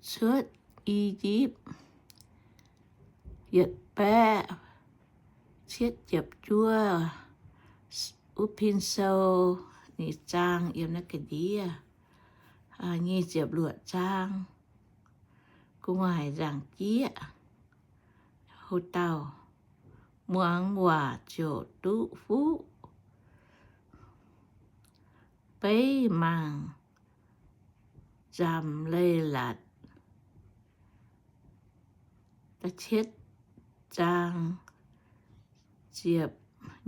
cuotv I^yipv yietc baeqv cietv ziepc juov. Wuov pin sou nyic zaang yiem naaiv ga'ndiev, nyic ziepc luoqc zaang, gu'nguaaic nzaangc jieqv, ho dauh muangx waac ziouc duqv fuqv, beiv mangc nzamc leiz-latc. Cietv zaang, ziepc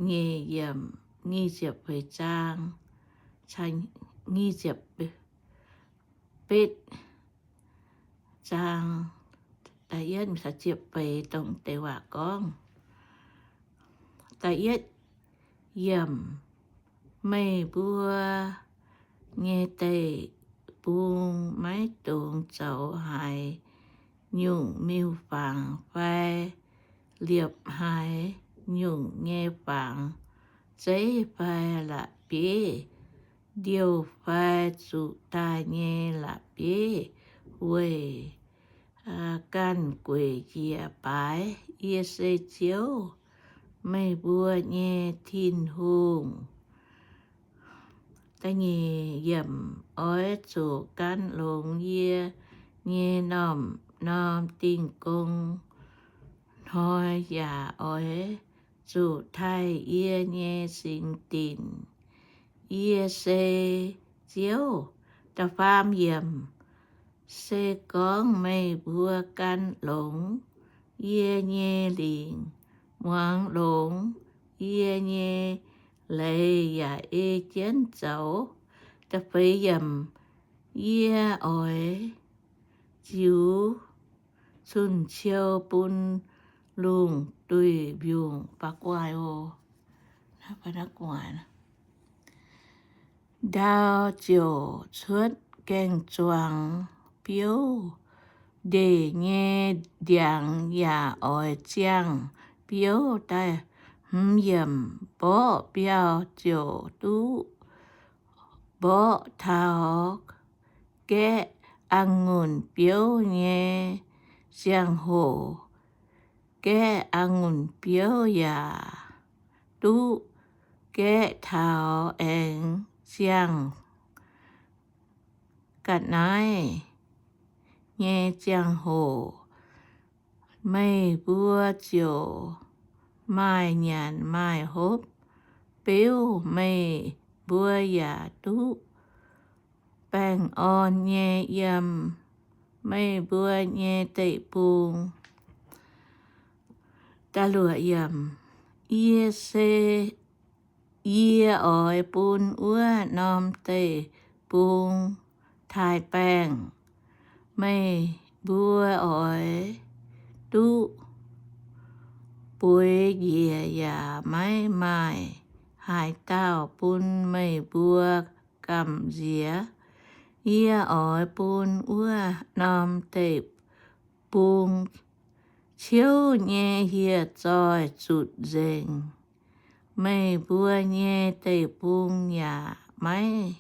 nyeic yiemc, nyic ziepc feix zaang, nyic ziepc betv zaang, da'yietv ziepc feix dongh deix waac gorngv. Da'yietv yiemc, meih mbuo nyei deic-bung maiv dungx zoux haaix nyungc miuc-fangx fai liepc haaix nyungc nyei fangx zeiv fai la'bieiv-ndiouh fai zuqc daaih nyei la'bieiv weic ganh gueic njiec baaix. Yie se Ziouv, meih mbuo nyei Tin-Hungh. Da'nyeic yiemc, oix zuqc gan longx yie nyei norm-norm dingh gong hnoi yaac oix zuqc taaih yie nyei singx dinc. Yie se Ziouv. Da'faam yiemc, se gorngv meih mbuo gan longx yie nyei lingc, muangx longx yie nyei leiz yaac ei jienv zoux. Da'feix yiemc, yie oix ziux cun-ciou bun lungh duih mbiungc. Ndau ziouc cuotv gaeng-zuangx biouv, ndeic nyei ndiangx yaac oix ziangh biouv daaih. Hmz yiemc, mborqv mbiauh ziouc duqv mborqv taux gaeqv a'ngunc biouv nyei ziangh hoc. Gaeqv a'ngunc biouv yaac duqv gaeqv taux aengx ziangh ga'naaiv nyei ziangh hoc. Meih mbuo ziouc maaih nyanc maaih hopv beuv. Meih mbuo yaac duqv baengh orn nyei yiem meih mbuo nyei deic-bung. Yie se, yie oix bun wuov norm deic-bung taaih baengh. Meih mbuo oix duqv bueix njiec yaac maiv maaih haaix dauh bun meih mbuo gamh nziex. Yie oix bun wuov norm deic-bung ciouv nyei hieh zoih zutc nzengc. Meih mbuo nyei deic-bung yaac maiv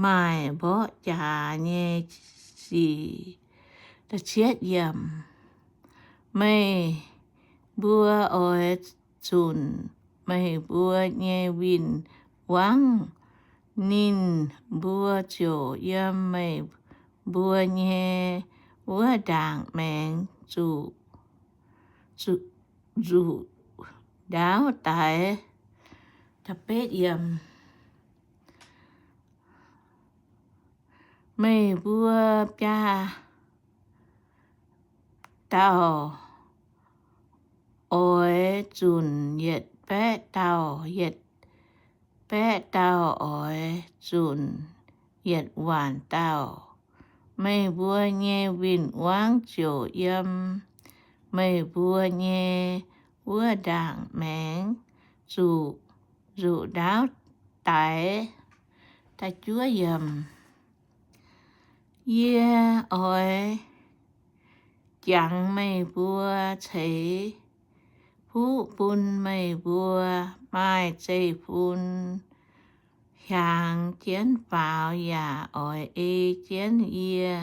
maaih mborqv jaax nyei sic. Meih mbuo oix zunc meih mbuo nyei win-wangv, ninh mbuo ziouc yiem meih mbuo nyei wuov ndaangc maengx zuqc nzuqc ndaauv daix. Meih mbuo biaa dauh oix zunc yietc baeqv dauh, yietc baeqv dauh oix zunc yietc waanc dauh. Meih mbuo nyei win-wangv ziouc yiem meih mbuo nyei wuov ndaangc maengx zuqc nzuqc ndaauv daix. Yie oix jangx meih mbuo ceix fuqv bun meih mbuo maaih zeiv-fun hiaangx jienv faaux yaac oix ei jienv yie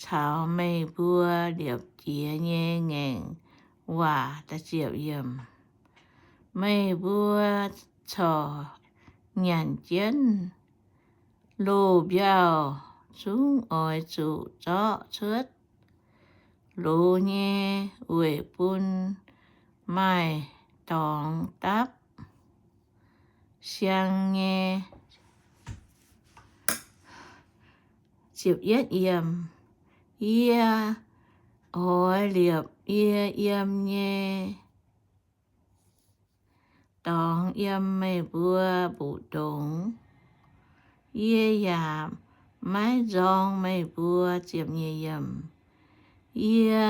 caux meih mbuo liepc jiez nyei ngaengc waac. Meih mbuo corc nyanc jienv loz-mbiauh zungv oix zuqc zorqv cuotv loz nyei weic bun maaih dorngx dapv siang nyei. Yie oix liepc yie yiem nyei dorngx yiem meih mbuo mbu'ndongx. Yie yaac maiv nzorng meih mbuo. Ziepc nyeic yiemc. Yie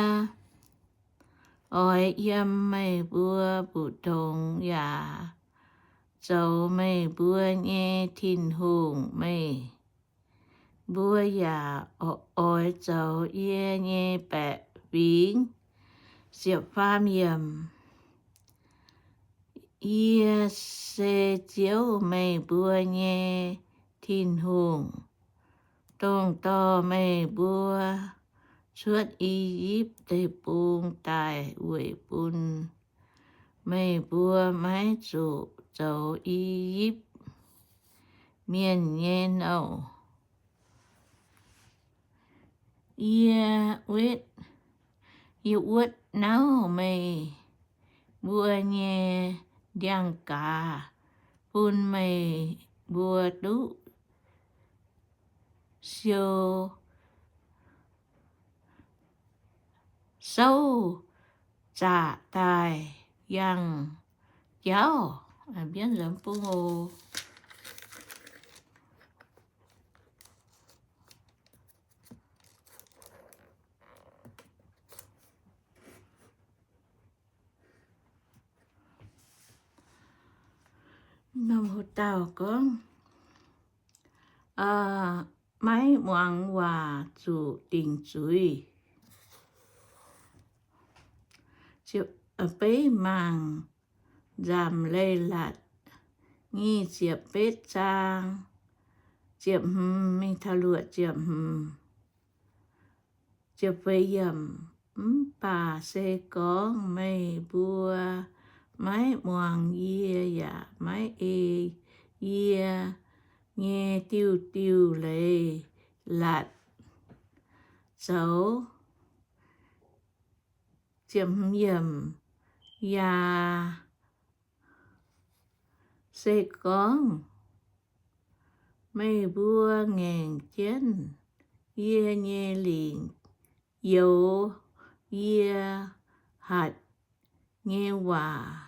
oix yiem meih mbuo mbu'ndongx yaac zoux meih mbuo nyei Tin-Hungh. Meih mbuo yaac oix zoux yie nyei baeqc fingx. Ziepc faam yiemc. Yie se Ziouv, meih mbuo nyei Tin-Hungh, dongh dorh meih mbuo cuotv I^yipv Deic-Bung daaih weic bun meih mbuo maiv zuqc zoux I^yipv Mienh nyei nouh. Yie wetv, yie wuotv nauv meih mbuo nyei ndiangx-gaaz bun meih mbuo duqv siou souv zaqc daaih yangh jauv. Norm haaix dauh gorngv maiv muangx waac zuqc dingc zuiz. Beiv mangc Nzamc Leiz-Latc nyic ziepc betv zaang, ziepc hmz mingh taux luoqc ziepc hmz. Mv baac se gorngv meih mbuo maiv muangx yie yaac maiv ei yie nyei diuh diuh leiz-latc zoux, yaac se gorngv meih mbuo ngaengc jienv yie nyei lingc, youz yie hatc nyei waac,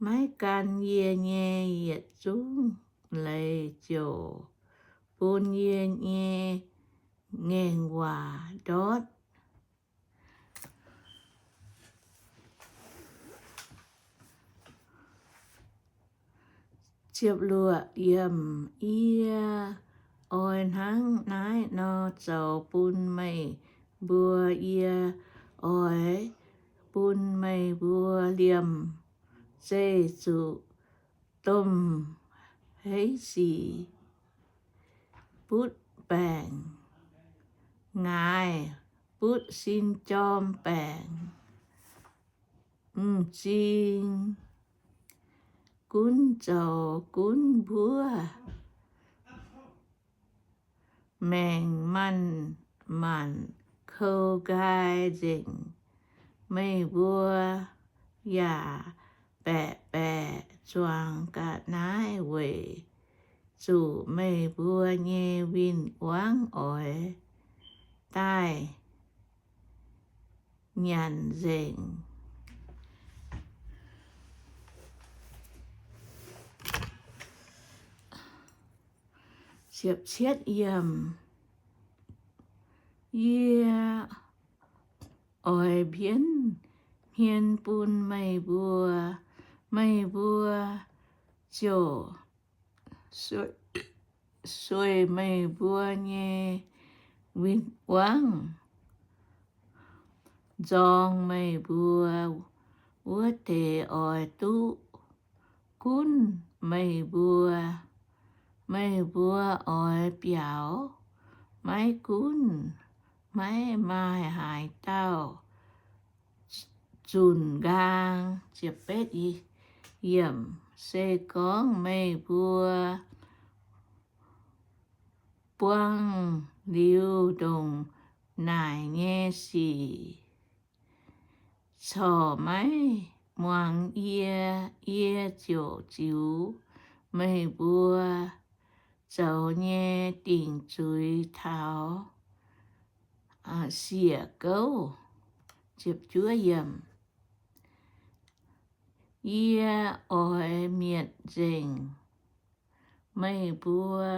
maiv gan yie nyei yietc zungv leiz, ziouc bun yie nyei ngaengc waac ndortv. Yie oix hnangv naaiv nor zoux bun meih mbuo. Yie oix bun meih mbuo liemh zeih zuqc domh heiv sic butv baengc, ngaaix butv sin jorm baengc, m'zing gunv zoux gunv mbuov, maengc maanh maanc kou nqaai nzengc. Meih mbuo yaac baeqc baeqc zuangx ga'naaiv weic zuqc meih mbuo nyei win-wangv oix daaih nyanc nzengc. Yie oix mbienv hmien bun meih mbuo, meih mbuo ziouc sueih meih mbuo nyei win-wangv nzorng meih mbuo. Wuov deix oix duqv gunv meih mbuo. Meih mbuo oix biaux, maiv gunv maiv maaih haaix dauh zunc nqaang. Se gorngv meih mbuo buangh liuz ndongc naaic nyei sic corc maiv muangx yie, yie ziouc ziux meih mbuo zoux nyei dingc zuiz taux siec gouv. Yie oix mietc nzengc meih mbuo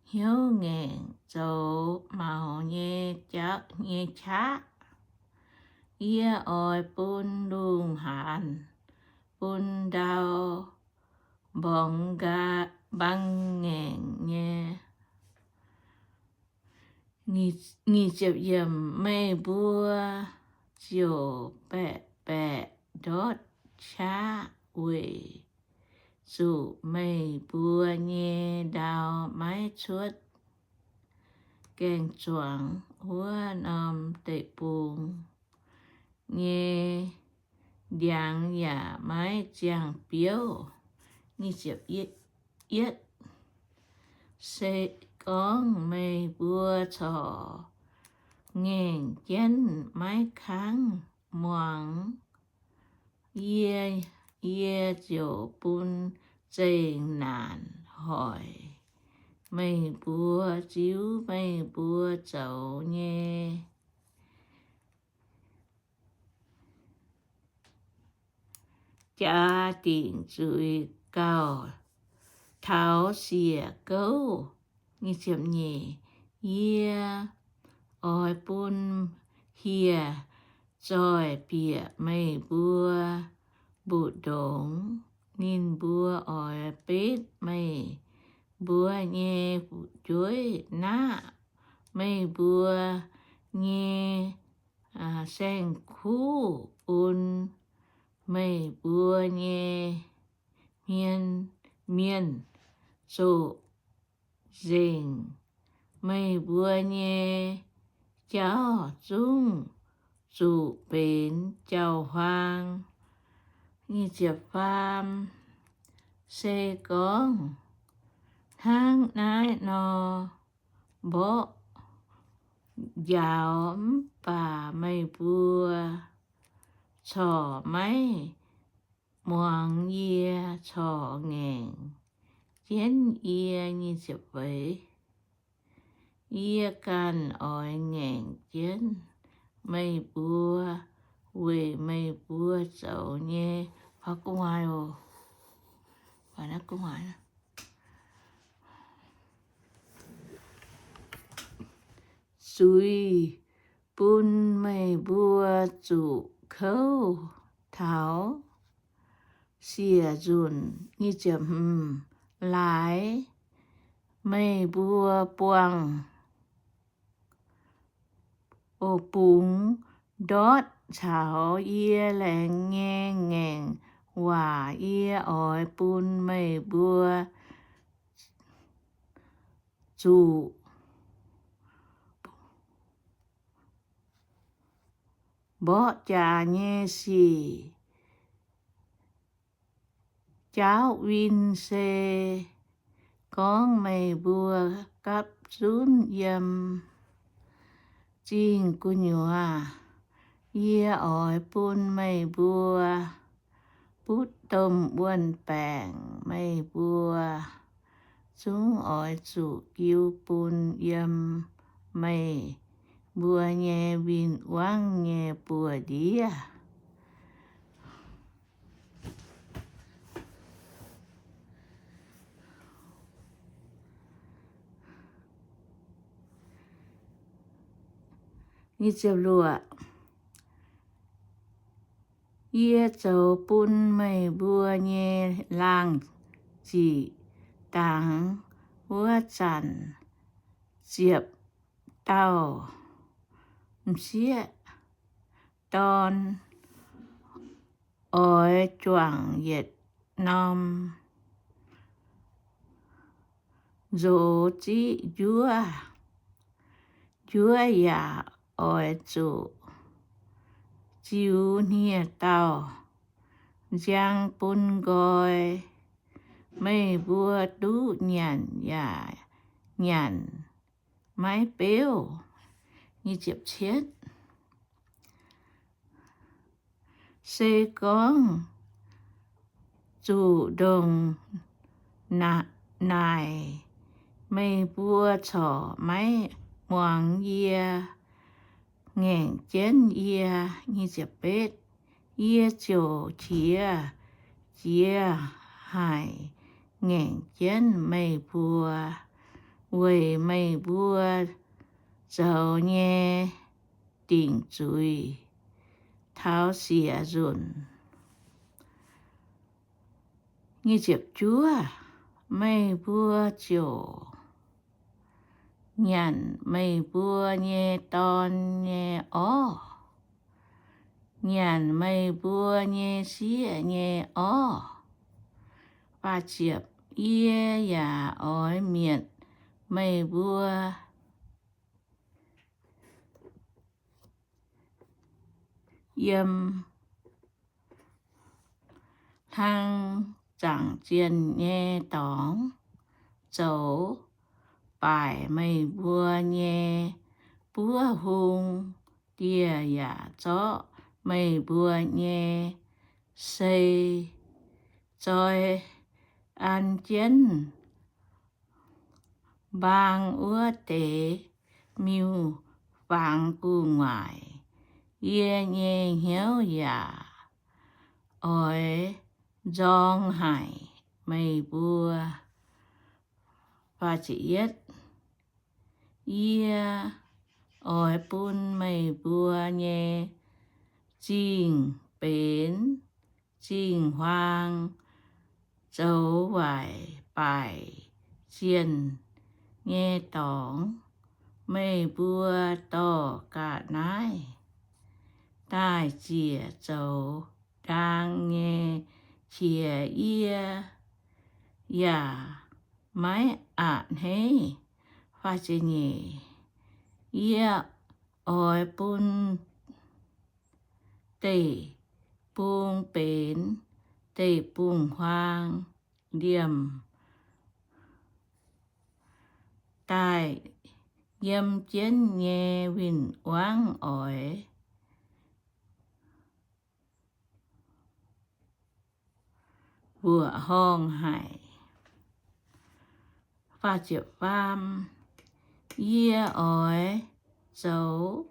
hnyouv ngaengc zoux maux nyei qaqv. Yie oix bun lungh haanz bun ndau mborngz mbang ngaengc nyei. Meih mbuo ziouc baeqc baeqc ndortv qaqv weic zuqc meih mbuo nyei ndau maiv cuotv gaeng-zuangx wuov norm deic-bung nyei ndiangx yaac maiv ziangh biouv. Se gorngv meih mbuo corc ngaengc jienv maiv kangv muangx yie, yie ziouc bun zengc naanc hoic meih mbuo ziux meih mbuo zoux nyei jaax dingc zuiz gauh taux siec gouv. Yie oix bun hieh zoih bieqc meih mbuo mbu'ndongx. Ninh mbuo oix betv meih mbuo nyei fu'jueiv, naqv meih mbuo nyei saeng-kuv bun meih mbuo nyei hmien mienh zoqc nzengc. Meih mbuo nyei jauv zungv zuqc benx jauv-huaang. Faam, se gorngv hnangv naaiv nor mborqv njaaux, mv baac meih mbuo corc maiv muangx yie, corc ngaengc jienv yie. Yie ganh oix ngaengc jienv meih mbuo weic meih mbuo zoux nyei zuiz, bun meih mbuo zuqc kouv taux siec nzunc. Laaix meih mbuo buangh bungx ndortv caux yie laengz nyei ngaengc waac, yie oix bun meih mbuo zuqc mborqv jaax nyei sic jaauv win. Se gorngv meih mbuo gapv zunv yiem zingh gu'nyuoz, yie oix bun meih mbuo butv domh wuon-baengc. Meih mbuo zungv oix zuqc jiu bun yiem meih mbuo nyei win-wangv nyei buoz-ndiev. Yie zoux bun meih mbuo nyei laangh ziqc dangx wuov zanc, ziepc dauh m'sieqv dorn oix juangc yietc norm nzox ziqv njuov. juov yaac oix zuqc ziux hniev-daauh nziang bun nqoi. Meih mbuo duqv nyanc yaac nyanc maiv beuv. Se gorngv zuqc ndongc naaic, meih mbuo corc maiv muangx yie, ngaengc jienv yie. Yie ziouc qiex jiez haic ngaengc jienv meih mbuo, weic meih mbuo zoux nyei dingc zuiz taux siec nzunc. Meih mbuo ziouc nyanc meih mbuo nyei dorn nyei orv, nyanc meih mbuo nyei sieqv nyei orv. Yie yaac oix mietc meih mbuo yiem hlang zaangc zienh nyei dorngx zoux baaic meih mbuo nyei buov hung. Dieh yaac zorqv meih mbuo nyei sei zoi an jienv mbaang wuov deix miuc-fangx gu'nguaaic. Yie nyei hnyouv yaac oix nzorng haic meih mbuo. Yie oix bun meih mbuo nyei zingh benx zingh huaang zoux waaic baaic zienh nyei dorngx. Meih mbuo dorh ga'naaiv daaih ziec zoux ndaang nyei qiex. Yie yaac maiv a'hneiv. Yie oix bun deic-bung benx deic-bung-huaang liemh daaih yiem jienv nyei win-wangv oix mbuoqc horngh haic. Yie oix zoux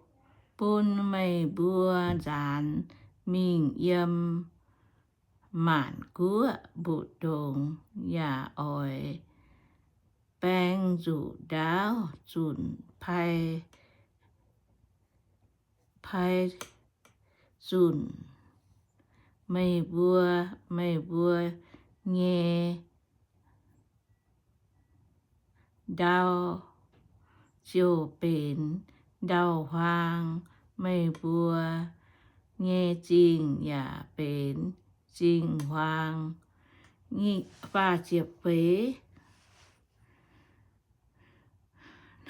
bun meih mbuo nzaanx mingh yiem maanc guoqv mbu'ndongx, yaac oix baeng nzuqc ndaauv zunc pai, pai zunc meih mbuo, meih mbuo nyei ndau ziouc benx ndau-huaang, meih mbuo nyei zingh yaac benx zingh-huaang.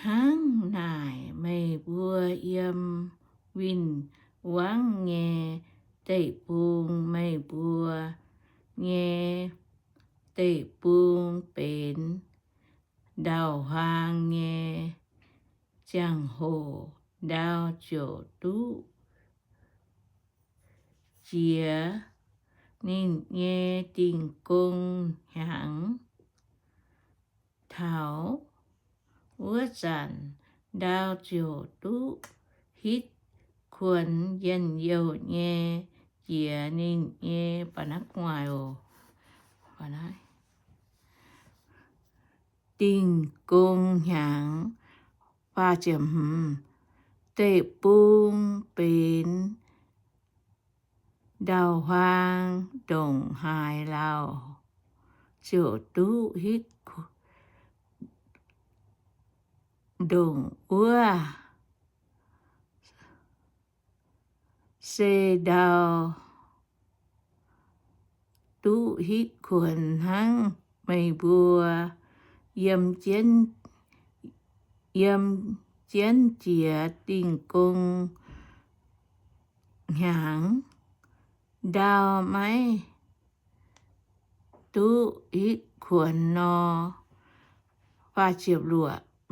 Hnangv naaic, meih mbuo yiem win-wangv nyei deic-bung, meih mbuo nyei deic-bung benx ndau-huaang nyei ziangh hoc, ndau ziouc duqv jiex ninh nyei Dingh Gong Hnyangx. Taux wuov zanc ndau ziouc duqv hitv kuonx njien-youh nyei jiex ninh nyei Dingh Gong Hnyangx. Deic-bung benx ndau-huaang ndongc haaix lauh, ziouc duqv hitv ndongc wuov. Se ndau duqv hitv kuonx hnangv meih mbuo yiem jienv, yiem jienv jiex dingh gong hnyangx, ndau maiv duqv hitv kuonx nor.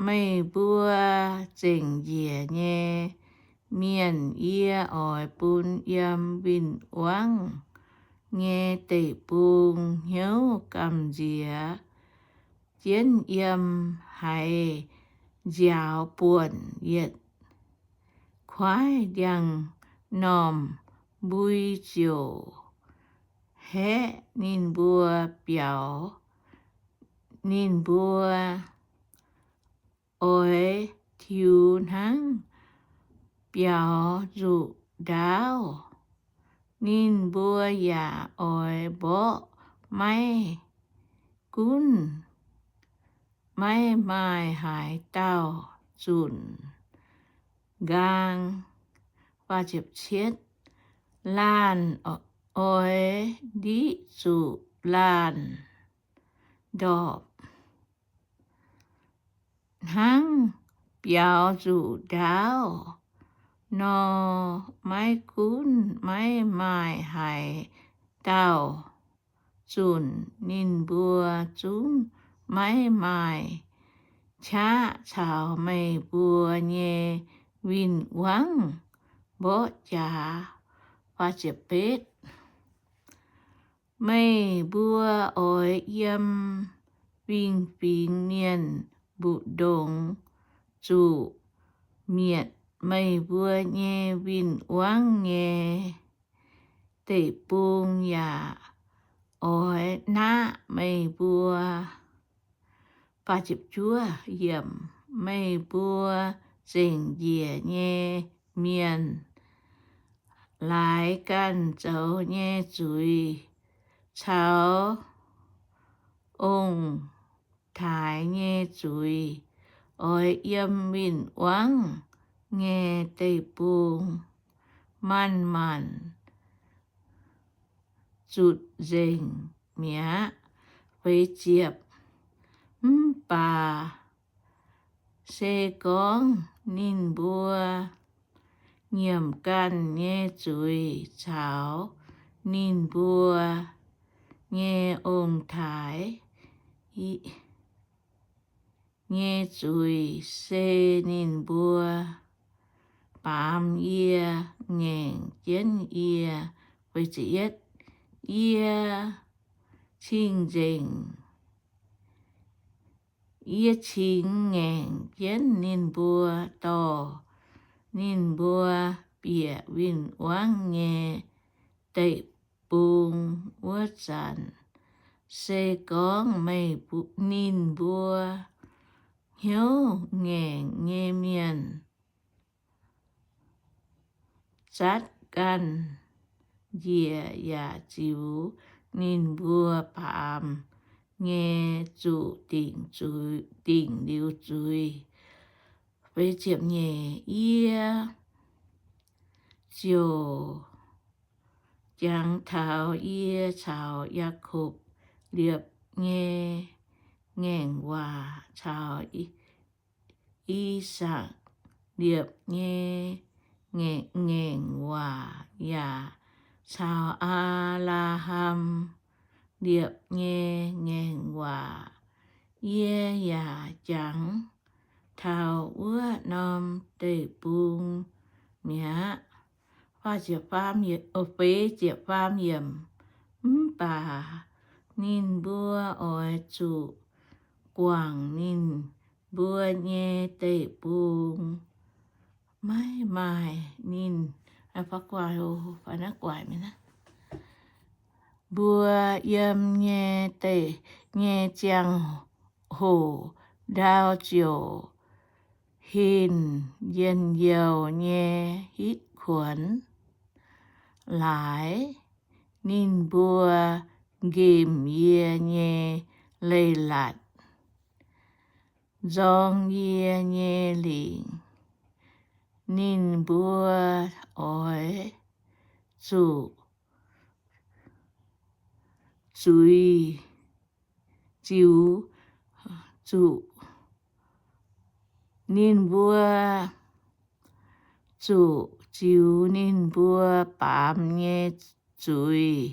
Meih mbuo zengc njiec nyei mienh yie oix bun yiem win-wangv nyei deic-bung hnyouv gamh nziex jienv yiem haaix nziaaux buonc yietc kuaaiv ndiangx-normh mbui ziouc haeqv ninh mbuo biaux. Ninh mbuo oix tiux hnangv biaux nzuqc ndaauv. Ninh mbuo yaac oix mborqv maiv gunv maiv maaih haaix dauh zunc nqaang. Laanh oix ndiqv zuqc laanh ndorpc hnangv biaux nzuqc ndaauv nor. Maiv gunv maiv maaih haaix dauh zunc, ninh mbuo zungv maiv maaih qaqv caux meih mbuo nyei win-wangv mborqv jaax. Meih mbuo oix yiem fingx-fingx mienh mbu'ndongx zuqc mietc meih mbuo nyei win-wangv nyei deic-bung yaac oix naqv meih mbuo. Meih mbuo zengc njiec nyei mienh laaix ganh zoux nyei zuiz caux ong-taaix nyei zuiz oix yiem win-wangv nyei deic-bung manc-manc zutc nzengc mi'aqv. Mv baac se gorngv ninh mbuo nyiemc ganh nyei zuiz caux ninh mbuo nyei ong-taaix nyei zuiz, se ninh mbuo baamz yie, ngaengc jienv yie. Yie cing-nzengc, yie cingx ngaengc jienv ninh mbuo dorh ninh mbuo bieqc win-wangv nyei deic-bung wuov zanc, se gorngv meih, ninh mbuo hnyouv ngaengc nyei mienh zatv ganh njiec yaac ziux ninh mbuo baamz nyei zuqc dingc liuz zuiz. Yie ziouc jangx taux yie caux Yaakopv liepc nyei ngaengc waac, caux I^sakc liepc nyei ngaengc waac, yaac caux Apc^laa^ham liepc nyei ngaengc waac. Yie yaac jangx taux wuov norm deic-bung mi'aqv. Feix ziepc faam yiemc. Mv baac ninh mbuo oix zuqc guangc ninh mbuo nyei deic-bung, maiv maaih ninh, mbuo yiem nyei deic nyei ziangh hoc ndau ziouc hinc njien-youh nyei hitv kuonx laaix. Ninh mbuo nqemh yie nyei leiz-latc, nzorng yie nyei lingc. Ninh mbuo oix zuqc zuiz, ziux, zuqc Ninh mbuo zuqc ziux ninh mbuo baamz nyei zuiz,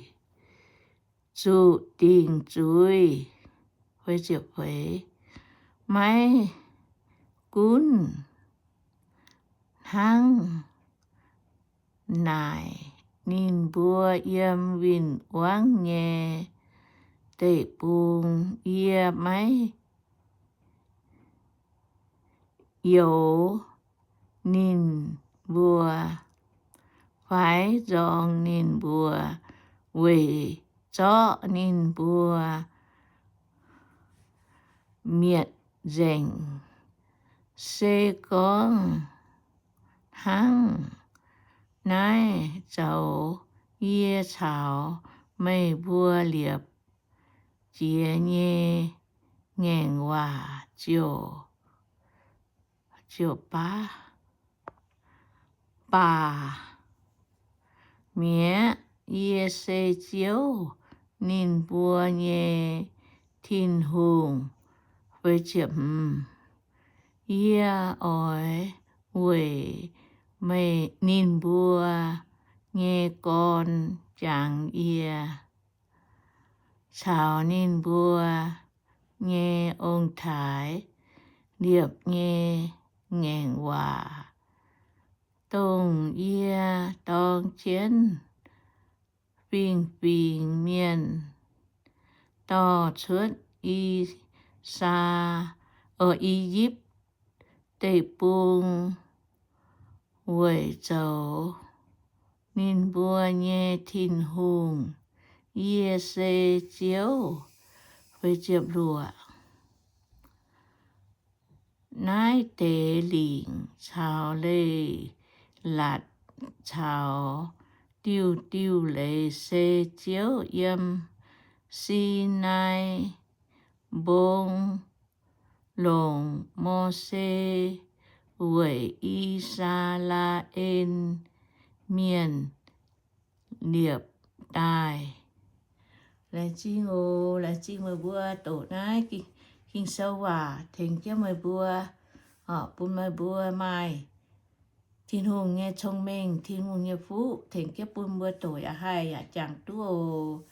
zuqc dingc zuiz. Maiv gunv hnangv naaic, ninh mbuo yiem win-wangv nyei deic-bung, yie maiv youx ninh mbuo fai nzorng ninh mbuo, weic zorqv ninh mbuo mietc nzengc. Se gorngv hnangv naaiv zoux, yie caux meih mbuo liepc jiez nyei ngaengc waac ziouc, ziouc baav, baac mi'aqv. Yie se Ziouv, ninh mbuo nyei Tin-Hungh. Yie oix weic ninh mbuo nyei gorn jangx yie caux ninh mbuo nyei ong-taaix liepc nyei ngaengc waac, dongh yie dorng jienv fingx-fingx mienh dorh cuotv I^saa, o, I^yipv Deic-Bung weic zoux ninh mbuo nyei Tin-Hungh. Yie se Ziouv. Feix ziepc luoqc. Naaiv deix lingc caux leiz-latc caux diuh diuh leiz se Ziouv yiem Sinaai Mbong longc Mose weic I^saa^laa^en Mienh liepc daaih. Laengz zingh oc. Laengz zingh meih mbuo doqc naaiv Ging-Sou waac tengx jienv meih mbuo, bun meih mbuo maaih Tin-Hungh nyei cong-mengh, Tin-Hungh nyei fuqv tengx jienv bun mbuo doqc yaac haih yaac jangx duqv oc.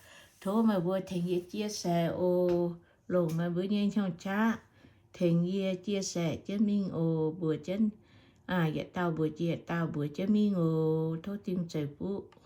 Tov meih mbuo tengx yie chia sẻ oc. Longc meih mbuo nyei hnyouv qaqv tengx yie chia sẻ jienv mingh oc. Mbuox jienv, yietc dauh mbuox jiex yietc dauh mbuox jienv mingh oc. Tov Tin-Hungh ceix fuqv.